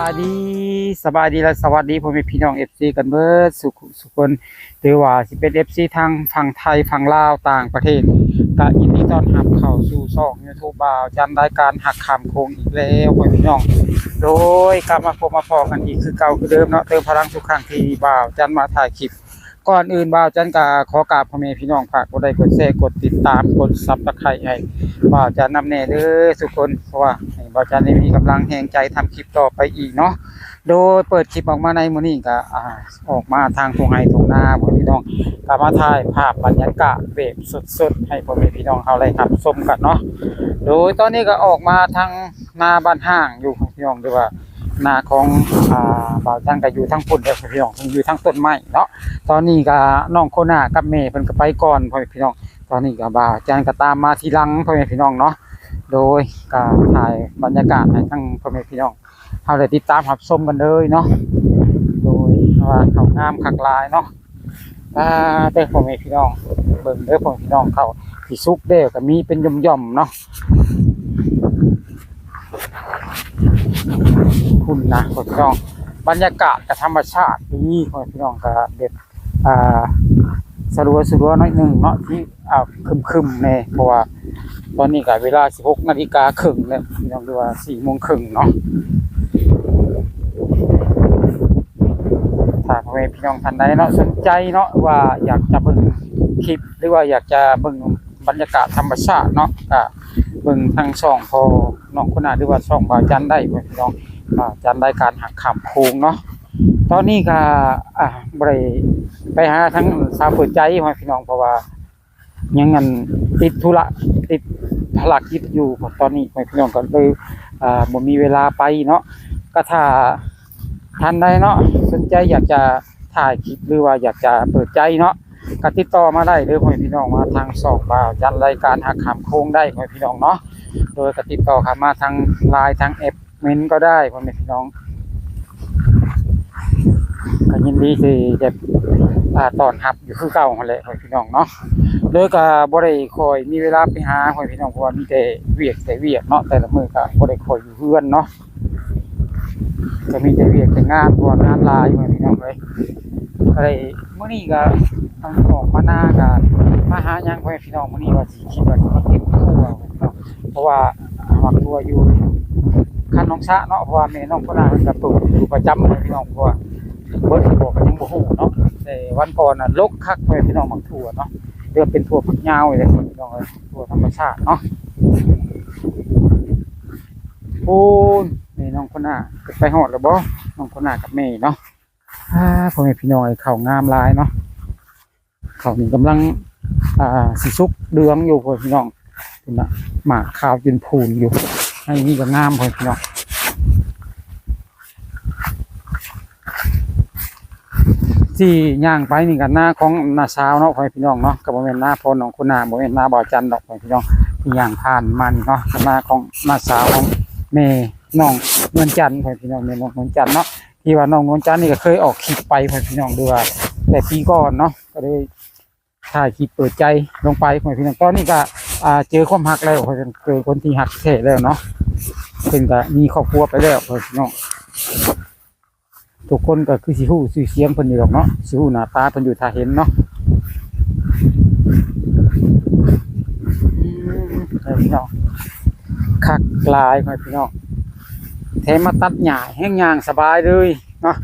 ສະບາຍດີ ສະບາຍດີ ແລະ ສະຫວັດດີພໍ່ແມ່ພີ່ນ້ອງ ເອັຟຊີ ກັນເບິດສູ່ ສູ່ຄົນ ຫຼືວ່າຊິເປັນ ເອັຟຊີ ທາງຝັ່ງໄທ ຝັ່ງລາວ ຕ່າງປະເທດ ກະຍິນດີຕ້ອນຮັບເຂົ້າສູ່ຊ່ອງ YouTube ບ່າວຈັນ ລາຍການຮັກຂ້າມໂຂງອີກແລ້ວພໍ່ແມ່ພີ່ນ້ອງ. ໂດຍ ກັບມາພົບມາພໍ້ກັນອີກຄືເກົ່າຄືເດີມເນາະ ເຕີມພະລັງທຸກຄັ້ງທີ່ບ່າວຈັນມາຖ່າຍຄລິບ. ກ່ອນອື່ນບ່າວຈັນກະຂໍກາບພໍ່ແມ່ພີ່ນ້ອງ ຝາກກົດໄລກົດແຊ ກົດຕິດຕາມ ກົດ Subscribe ໃຫ້ບ່າວຈັນນຳແດ່ເດີທຸກຄົນ ເພາະວ່າໃຫ້ບ່າວຈັນໄດ້ມີກຳລັງແຮງໃຈທຳຄລິບຕໍ່ໄປອີກເນາະ. ໂດຍເປີດຄລິບອອກມາໃນມື້ນີ້ກະ ອາ ອອກມາທາງທົ່ງໄຮ່ທົ່ງນາ ພໍ່ແມ່ພີ່ນ້ອງ ກະມາຖ່າຍພາບບັນຍາກາດແບບສົດໆ ໃຫ້ພໍ່ແມ່ພີ່ນ້ອງເຮົາໄດ້ຮັບຊົມກັນເນາະ. ໂດຍຕອນນີ້ກະອອກມາທາງ ນາບ້ານຫ້າງຢູ່ພີ່ນ້ອງ ຫຼືວ່ານາຂອງ ອາ ບ່າວຈັນກະຢູ່ທາງພຸ້ນເດີພີ່ນ້ອງ ຢູ່ທາງຕົ້ນໄມ້ເນາະ. ຕອນນີ້ກະນ້ອງໂຄນາກັບແມ່ເພິ່ນກະໄປກ່ອນພໍ່ແມ່ພີ່ນ້ອງ ຕອນນີ້ກະບ່າວຈັນກະຕາມມາທີຫຼັງພໍ່ແມ່ພີ່ນ້ອງເນາະ. ໂດຍກະຖ່າຍບັນຍາກາດໃຫ້ທັງພໍ່ແມ່ພີ່ນ້ອງເຮົາໄດ້ຕິດຕາມຮັບຊົມກັນເລີຍເນາະ. ໂດຍວ່າເຂົ້າງາມຄັກຫຼາຍເນາະ. ອ່າ ເດີພໍ່ແມ່ພີ່ນ້ອງ ເບິ່ງເດີພໍ່ແມ່ພີ່ນ້ອງ ເຂົ້າທີ່ສຸກແລ້ວກະມີເປັນຫຍ່ອມໆເນາະ ພຸ້ນນະພໍ່ແມ່ພີ່ນ້ອງ. ບັນຍາກາດກະທຳມະຊາດດີພໍ່ແມ່ພີ່ນ້ອງ ກະແບບ ອ່າ ສະລັວໆໜ້ອຍໜຶ່ງເນາະ ທີ່ ອ່າ ຄຶມໆແດ່ ເພາະວ່າຕອນນີ້ກະເວລາສິບຫົກນາລິກາເຄິ່ງແລ້ວພີ່ນ້ອງ ຫຼືວ່າສີ່ໂມງເຄິ່ງເນາະ. ຖ້າພໍ່ແມ່ພີ່ນ້ອງທ່ານໃດເນາະ ສົນໃຈເນາະ ວ່າຢາກຈະເບິ່ງຄລິບ ຫຼືວ່າຢາກຈະເບິ່ງບັນຍາກາດທຳມະຊາດເນາະ ກະເບິ່ງທາງຊ່ອງຂອງນ້ອງໂຄນາ ຫຼືວ່າຊ່ອງບ່າວຈັນໄດ້ພີ່ນ້ອງ ບ່າວຈັນລາຍການຮັກຂ້າມໂຂງເນາະ. ຕອນນີ້ກະ ອ່າ ບໍ່ໄດ້ໄປຫາທາງສາວເປີດໃຈພີ່ນ້ອງ ເພາະວ່າ ຍັງອັນ ຕິດທຸລະ ຕິດພາລະກິດຢູ່ຕອນນີ້ ພໍ່ແມ່ພີ່ນ້ອງ ກະເລີຍ ອ່າ ບໍ່ມີເວລາໄປເນາະ. ກະຖ້າທ່ານໃດເນາະ ສົນໃຈຢາກຈະຖ່າຍຄລິບ ຫຼືວ່າຢາກຈະເປີດໃຈເນາະ ກະຕິດຕໍ່ມາໄດ້ເດີພໍ່ແມ່ພີ່ນ້ອງ ມາທາງຊ່ອງບ່າວຈັນລາຍການຮັກຂ້າມໂຂງໄດ້ພໍ່ແມ່ພີ່ນ້ອງເນາະ. ໂດຍກະຕິດຕໍ່ເຂົ້າມາທາງ LINE ທາງແອັດມິນກໍໄດ້ພໍ່ແມ່ພີ່ນ້ອງ ກະຍິນດີທີ່ຈະ ອ່າ ຕ້ອນຮັບຢູ່ຄືເກົ່າຫັ້ນແຫຼະພໍ່ແມ່ພີ່ນ້ອງເນາະ. ໂດຍກະບໍ່ໄດ້ຄ່ອຍມີເວລາໄປຫາພໍ່ແມ່ພີ່ນ້ອງ ເພາະວ່າມີແຕ່ວຽກ ແຕ່ວຽກເນາະ ແຕ່ລະມື້ກະບໍ່ໄດ້ຄ່ອຍຢູ່ເຮືອນເນາະ ກະມີແຕ່ວຽກແຕ່ງານ ເພາະວ່າງານຫຼາຍພໍ່ແມ່ພີ່ນ້ອງເອີຍ. ກະໄດ້ ມື້ນີ້ກະ ອອກມານາກະມາຫາຫຍັງພໍ່ແມ່ພີ່ນ້ອງ ມື້ນີ້ວ່າຊິ ຄິດວ່າຊິມາເກັບຖົ່ວເນາະ ເພາະວ່າ ອາ ໝາກຖົ່ວຢູ່ຄັນໜອງສະເນາະ ເພາະວ່າແມ່ນ້ອງໂຄນາເພິ່ນກະປູກຢູ່ປະຈຳພີ່ນ້ອງ ເພາະວ່າເບິດບໍ່ກະຍັງບໍ່ຮູ້ເນາະ. ແຕ່ວັນກ່ອນນະ ລົກຄັກພໍ່ແມ່ພີ່ນ້ອງ ໝາກຖົ່ວເນາະ ເລື່ອງເປັນຖົ່ວຝັກຍາວນີ້ແຫຼະພີ່ນ້ອງເອີຍ ຖົ່ວທຳມະຊາດເນາະ. ໂອ້ຍ ແມ່ນ້ອງໂຄນາ ໄປຮອດແລ້ວບໍ່ ນ້ອງໂຄນາກັບແມ່ເນາະ. ອ່າ ພໍ່ແມ່ພີ່ນ້ອງເອີຍ ເຂົ້າງາມຫຼາຍເນາະ ເຂົ້ານີ້ກຳລັງ ອ່າ ຊິສຸກເຫຼືອງຢູ່ພໍ່ແມ່ພີ່ນ້ອງ ພຸ້ນນະ ໝາກຂາວຈົນພູນຢູ່ ໃຫ້ນີ້ກະງາມພໍ່ແມ່ພີ່ນ້ອງ. ທີ່ຍ່າງໄປນີ້ກະນາຂອງນ້າສາວເນາະ ພໍ່ແມ່ພີ່ນ້ອງເນາະ ກະບໍ່ແມ່ນນາພໍ່ນ້ອງໂຄນາ ບໍ່ແມ່ນນາບ່າວຈັນດອກພໍ່ແມ່ພີ່ນ້ອງ ທີ່ຍ່າງຜ່ານມານີ້ເນາະ ກະນາຂອງນ້າສາວຂອງແມ່ນ້ອງນວນຈັນ ພໍ່ແມ່ພີ່ນ້ອງ ແມ່ນ້ອງນວນຈັນເນາະ. ທີ່ວ່ານ້ອງນວນຈັນນີ້ກະເຄີຍອອກຄລິບໄປພໍ່ແມ່ພີ່ນ້ອງ ຫຼືວ່າແຕ່ປີກ່ອນເນາະ ກະໄດ້ຖ່າຍຄລິບເປີດໃຈລົງໄປພໍ່ແມ່ພີ່ນ້ອງ. ຕອນນີ້ກະ ອ່າ ເຈີຄວາມຮັກແລ້ວ ເຈີຄົນທີ່ຮັກແທ້ແລ້ວເນາະ ເພິ່ນກະມີຄອບຄົວໄປແລ້ວພໍ່ແມ່ພີ່ນ້ອງ. ທຸກຄົນກະຄືຊິຮູ້ຊື່ສຽງເພິ່ນຢູ່ດອກເນາະ ຊິຮູ້ໜ້າຕາເພິ່ນຢູ່ຖ້າເຫັນເນາະ. ອືມ ພີ່ນ້ອງ ຄັກຫຼາຍພໍ່ແມ່ພີ່ນ້ອງ ແຖມມາຕັດຫຍ້າແຮ່ງຍ່າງສະບາຍເລີຍເນາະ.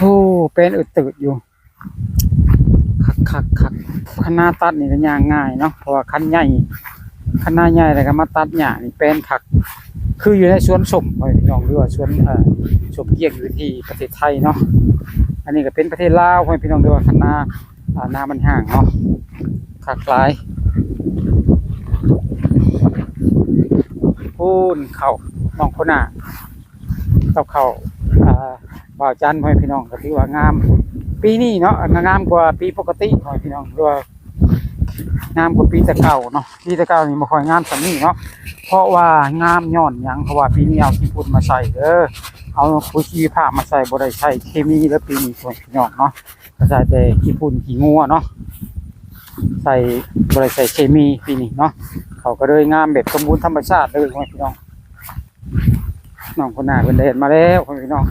ໂອ້ ແປ້ນອືດໆຢູ່ ຄັກໆໆ. ຄັນນາຕັດນີ້ກະຍ່າງງ່າຍເນາະ ເພາະວ່າຄັນໃຫຍ່ ຄັນນາໃຫຍ່ແລ້ວກະມາຕັດຫຍ້ານີ້ແປ້ນຄັກ ຄືຢູ່ໃນສວນສົ້ມພໍ່ແມ່ພີ່ນ້ອງ ຫຼືວ່າສວນ ເອີ ສົ້ມກຽງຢູ່ທີ່ປະເທດໄທເນາະ. ອັນນີ້ກະເປັນປະເທດລາວພໍ່ແມ່ພີ່ນ້ອງ ຫຼືວ່າຄັນນາ ອ່າ ນາມັນຫ້າງເນາະ ຄັກຫຼາຍ. ພຸ້ນ ເຂົ້ານ້ອງໂຄນາ ກັບເຂົ້າ ອ່າ ບ່າວຈັນ ພໍ່ແມ່ພີ່ນ້ອງ ກະຖືວ່າງາມ ປີນີ້ເນາະ ງາມກວ່າປີປົກກະຕິ ພໍ່ແມ່ພີ່ນ້ອງ ຫຼືວ່າ ງາມກວ່າປີແຕ່ເກົ່າເນາະ. ປີແຕ່ເກົ່ານີ້ບໍ່ຄ່ອຍງາມສ່ຳນີ້ເນາະ ເພາະວ່າງາມຍ້ອນຫຍັງ? ເພາະວ່າປີນີ້ເອົາຂີ້ຝຸ່ນມາໃສ່ເດີ ເອົາປຸຍຊີວະພາບມາໃສ່ ບໍ່ໄດ້ໃສ່ເຄມີເດີປີນີ້ ພວກພີ່ນ້ອງເນາະ. ກໍໃສ່ແຕ່ຂີ້ຝຸ່ນຂີ້ງົວເນາະ ໃສ່ ບໍ່ໄດ້ໃສ່ເຄມີປີນີ້ເນາະ. ເຂົາກໍເລີຍງາມແບບສົມບູນທຳມະຊາດເລີຍ ພວກພີ່ນ້ອງ. ນ້ອງຄົນໜ້າເພິ່ນແລ່ນມາແລ້ວ ພວກພີ່ນ້ອງ.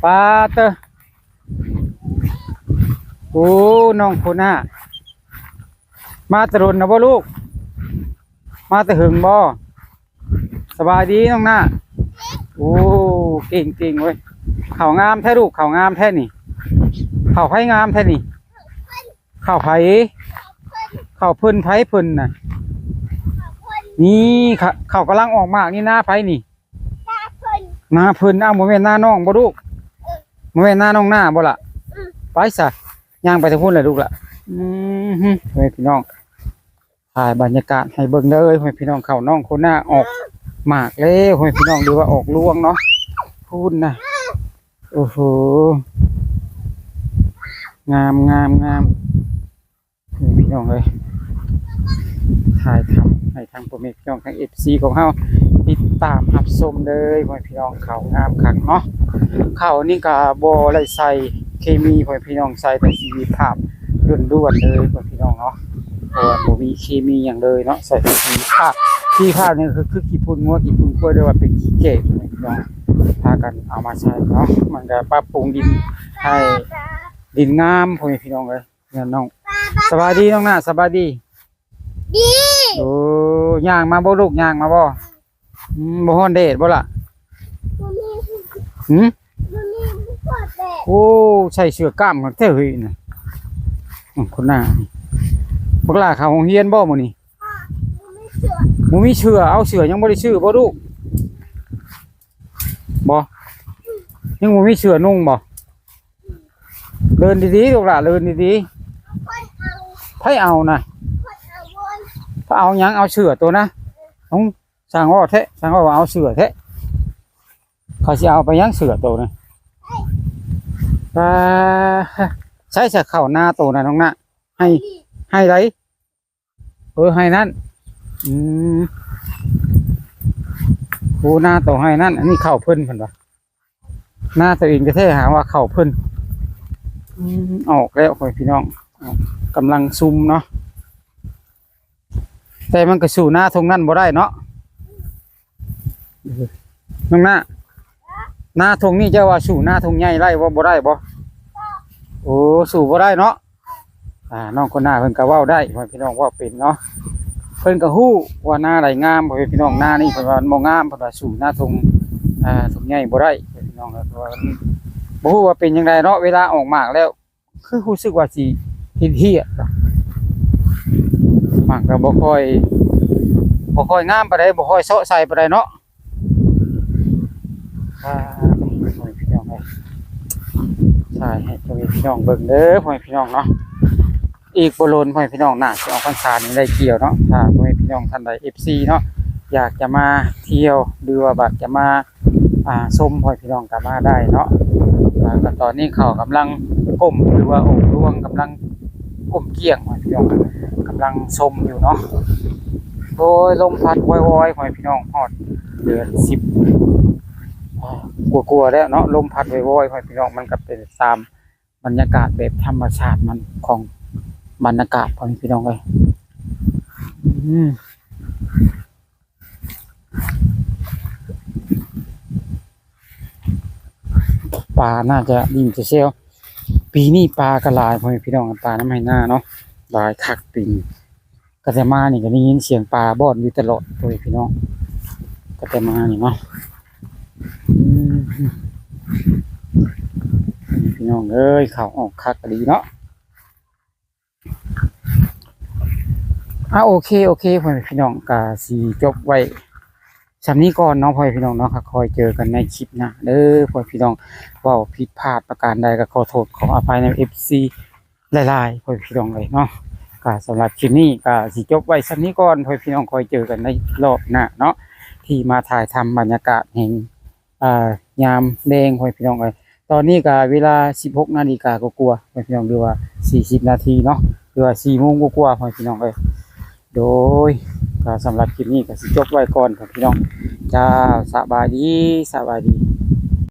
ປາເຕີ ໂອ້ ນ້ອງໂຄນາ ມາແຕ່ດົນນະບໍ່ລູກ? ມາແຕ່ເຫິງບໍ່? ສະບາຍດີນ້ອງນາ. ໂອ້ ເກັ່ງໆເວີຍ. ເຂົ້າງາມແທ້ລູກ ເຂົ້າງາມແທ້ນີ້. ເຂົ້າໃຜງາມແທ້ນີ້? ເຂົ້າໃຜ? ເຂົ້າເພິ່ນ. ໃຜເພິ່ນນະ? ນີ້ ເຂົ້າ ເຂົ້າກຳລັງອອກໝາກນີ້. ນາໃຜນີ້? ນາເພິ່ນ. ນາເພິ່ນ. ອ້າວ ບໍ່ແມ່ນນານ້ອງບໍ່ລູກ? ເອີ ບໍ່ແມ່ນນານ້ອງນາບໍ່ລະ? ອືມ ໄປຊະ ຍ່າງໄປທາງພຸ້ນແຫຼະລູກລະ. ອືມ ພໍ່ແມ່ພີ່ນ້ອງ ຖ່າຍບັນຍາກາດໃຫ້ເບິ່ງເດີພໍ່ແມ່ພີ່ນ້ອງ. ເຂົ້ານ້ອງໂຄນາອອກໝາກແລ້ວພໍ່ແມ່ພີ່ນ້ອງ ຫຼືວ່າອອກລວງເນາະ ພຸ້ນນະ. ໂອ້ໂຫ ງາມ ງາມ ງາມ ພີ່ນ້ອງເອີຍ. ຖ່າຍທຳໃຫ້ທາງພໍ່ແມ່ພີ່ນ້ອງ ທາງເອັຟຊີຂອງເຮົາຕິດຕາມຮັບຊົມເດີພໍ່ແມ່ພີ່ນ້ອງ. ເຂົ້າງາມຄັກເນາະ ເຂົ້ານີ້ກໍບໍ່ໄດ້ໃສ່ເຄມີພໍ່ແມ່ພີ່ນ້ອງ ໃສ່ແຕ່ຊີວະພາບລ້ວນໆເລີຍພໍ່ແມ່ພີ່ນ້ອງເນາະ. ເພາະວ່າບໍ່ມີເຄມີຫຍັງເລີຍເນາະ ໃສ່ແຕ່ຊີວະພາບ. ຊີວະພາບນີ້ຄື ຄືຂີ້ຝຸ່ນງົວຂີ້ຝຸ່ນຄວາຍ ຫຼືວ່າເປັນຂີ້ແກະພີ່ນ້ອງ ພາກັນເອົາມາໃສ່ເນາະ. ມັນກໍປັບປຸງດິນໃຫ້ດິນງາມພໍ່ແມ່ພີ່ນ້ອງເອີຍ. ເຮືອນນ້ອງ ສະບາຍດີນ້ອງນາ ສະບາຍດີ. ດີ ໂອ້ ຍ່າງມາບໍ່ລູກ ຍ່າງມາບໍ່? ອືມ ບໍ່ຮ້ອນແດດບໍ່ລະ? ບໍ່ມີ ຫື? ບໍ່ມີ ບໍ່ຮ້ອນແດດ. ໂອ້ ໃສ່ເສື້ອກ້າມຄັກແທ້ເຮີ້ຍນະ. ອືມ ຄົນໜ້າ ບັກຫຼ້າເຂົ້າໂຮງຮຽນບໍ່ມື້ນີ້? ບໍ່ມີເສື້ອ ບໍ່ມີເສື້ອ. ເອົາເສື້ອຍັງບໍ່ໄດ້ຊື້ບໍ່ລູກ? ບໍ່ ຍັງບໍ່ມີເສື້ອນຸ່ງບໍ່? ເດີນດີໆ ລູກຫຼ້າ ເດີນດີໆ. ໃຜເອົານະ? ໃຜເອົາຫຍັງ? ເອົາເສື້ອໂຕນະ. ເອົ້າ ຊ່າງເວົ້າແທ້ ຊ່າງເວົ້າວ່າເອົາເສື້ອແທ້. ເຂົາຊິເອົາໄປຫຍັງເສື້ອໂຕນະ? ປາ ໃສສະເຂົ້ານາໂຕນະນ້ອງນະ? ໃຫ້ ໃຫ້ໃດ? ເອີ ໃຫ້ນັ້ນ. ອືມ ໂອ້ ນາໂຕໃຫ້ນັ້ນ ອັນນີ້ເຂົ້າເພິ່ນ ເພິ່ນວ່າ ນາໂຕເອງແທ້ໆ ຫາວ່າເຂົ້າເພິ່ນ. ອືມ ອອກແລ້ວພໍ່ແມ່ພີ່ນ້ອງ ກຳລັງຊຸ່ມເນາະ. ແຕ່ມັນກໍສູ້ນາທົ່ງນັ້ນບໍ່ໄດ້ເນາະ ນ້ອງນາ. ນາທົ່ງນີ້ເຈົ້າວ່າສູ້ນາທົ່ງໃຫຍ່ໄດ້ບໍ່? ບໍ່ໄດ້ບໍ່? ໂອ້ ສູ້ບໍ່ໄດ້ເນາະ. ອ່າ ນ້ອງຄົນໜ້າເພິ່ນກໍເວົ້າໄດ້ ພໍ່ແມ່ພີ່ນ້ອງ ເວົ້າເປັນເນາະ. ເພິ່ນກໍຮູ້ວ່ານາໃດງາມ ພໍ່ແມ່ພີ່ນ້ອງ. ນານີ້ເພິ່ນວ່າມັນບໍ່ງາມ ເພິ່ນວ່າສູ້ນາທົ່ງ ອ່າ ທົ່ງໃຫຍ່ບໍ່ໄດ້ ພີ່ນ້ອງ. ເພາະວ່າມັນ ບໍ່ຮູ້ວ່າເປັນຈັ່ງໃດເນາະ ເວລາອອກໝາກແລ້ວ ຄືຮູ້ສຶກວ່າຊິເຮັດເຮຍ ມັນກໍບໍ່ຄ່ອຍ ບໍ່ຄ່ອຍງາມປານໃດ ບໍ່ຄ່ອຍເຊາະໃສປານໃດເນາະ. ອ່າ ພໍ່ແມ່ພີ່ນ້ອງເອີຍ ຖ່າຍໃຫ້ພໍ່ແມ່ພີ່ນ້ອງເບິ່ງເດີ ພໍ່ແມ່ພີ່ນ້ອງເນາະ. ອີກບໍ່ດົນ ພໍ່ແມ່ພີ່ນ້ອງ ໜ້າຊິອອກພັນສານີ້ໄດ້ກ່ຽວເນາະ. ຖ້າພໍ່ແມ່ພີ່ນ້ອງທ່ານໃດ ເອັຟຊີ ເນາະ ຢາກຈະມາທ່ຽວ ຫຼືວ່າຢາກຈະມາ ອ່າ ຊົມ ພໍ່ແມ່ພີ່ນ້ອງກໍມາໄດ້ເນາະ. ອ່າ ກໍຕອນນີ້ເຂົາກຳລັງກົ້ມ ຫຼືວ່າອົບລວງ ກຳລັງກົ້ມກ້ຽງ ພໍ່ແມ່ພີ່ນ້ອງ ກຳລັງຊົມຢູ່ເນາະ. ໂອ້ຍ ລົມພັດວອຍໆ ພໍ່ແມ່ພີ່ນ້ອງ ຮອດເດືອນສິບ ອ່າ ກວ່າໆແລ້ວເນາະ ລົມພັດວອຍໆ ພໍ່ແມ່ພີ່ນ້ອງ. ມັນກໍເປັນຕາມບັນຍາກາດແບບທຳມະຊາດມັນ ຂອງບັນຍາກາດ ພໍ່ແມ່ພີ່ນ້ອງເອີຍ. ອືມ ປາໜ້າຈະດິ້ນແຊວໆ. ປີນີ້ປາກໍຫຼາຍ ພໍ່ແມ່ພີ່ນ້ອງ ປານຳໄຮ່ນາເນາະ ຫຼາຍຄັກປີນີ້. ກະແຕ່ມານີ້ກໍໄດ້ຍິນສຽງປາບ່ອນຢູ່ຕະຫຼອດ ພໍ່ແມ່ພີ່ນ້ອງ ກະແຕ່ມານີ້ເນາະ. ອືມ ພີ່ນ້ອງເອີຍ ເຂົ້າອອກຄັກອີ່ຫຼີເນາະ. ອ່າ ໂອເຄ ໂອເຄ ພໍ່ແມ່ພີ່ນ້ອງ ກະຊິຈົບໄວ້ສ່ຳນີ້ກ່ອນເນາະ ພໍ່ແມ່ພີ່ນ້ອງເນາະ. ກໍຄ່ອຍເຈີກັນໃນຄລິບໜ້າເດີ ພໍ່ແມ່ພີ່ນ້ອງ. ເວົ້າຜິດພາດປະການໃດກໍຂໍໂທດຂໍອະໄພນຳ ເອັຟຊີ ຫຼາຍໆ ພໍ່ແມ່ພີ່ນ້ອງເອີຍເນາະ. ກໍສຳລັບຄລິບນີ້ກໍຊິຈົບໄວ້ສ່ຳນີ້ກ່ອນ ພໍ່ແມ່ພີ່ນ້ອງ. ຄ່ອຍເຈີກັນໃນລອບໜ້າເນາະ ທີ່ມາຖ່າຍທຳບັນຍາກາດແຫ່ງ ອ່າ ຍາມແລງ ພໍ່ແມ່ພີ່ນ້ອງເອີຍ. ຕອນນີ້ກໍເວລາສິບຫົກນາລິກາກວ່າໆ ພໍ່ແມ່ພີ່ນ້ອງ ຫຼືວ່າສີ່ສິບນາທີເນາະ ຫຼືວ່າສີ່ໂມງກວ່າໆ ພໍ່ແມ່ພີ່ນ້ອງເອີຍ. ໂດຍ ກໍສຳລັບຄລິບນີ້ກໍຊິຈົບໄວ້ກ່ອນ ພໍ່ແມ່ພີ່ນ້ອງ. ເຈົ້າ ສະບາຍດີ ສະບາຍດີ.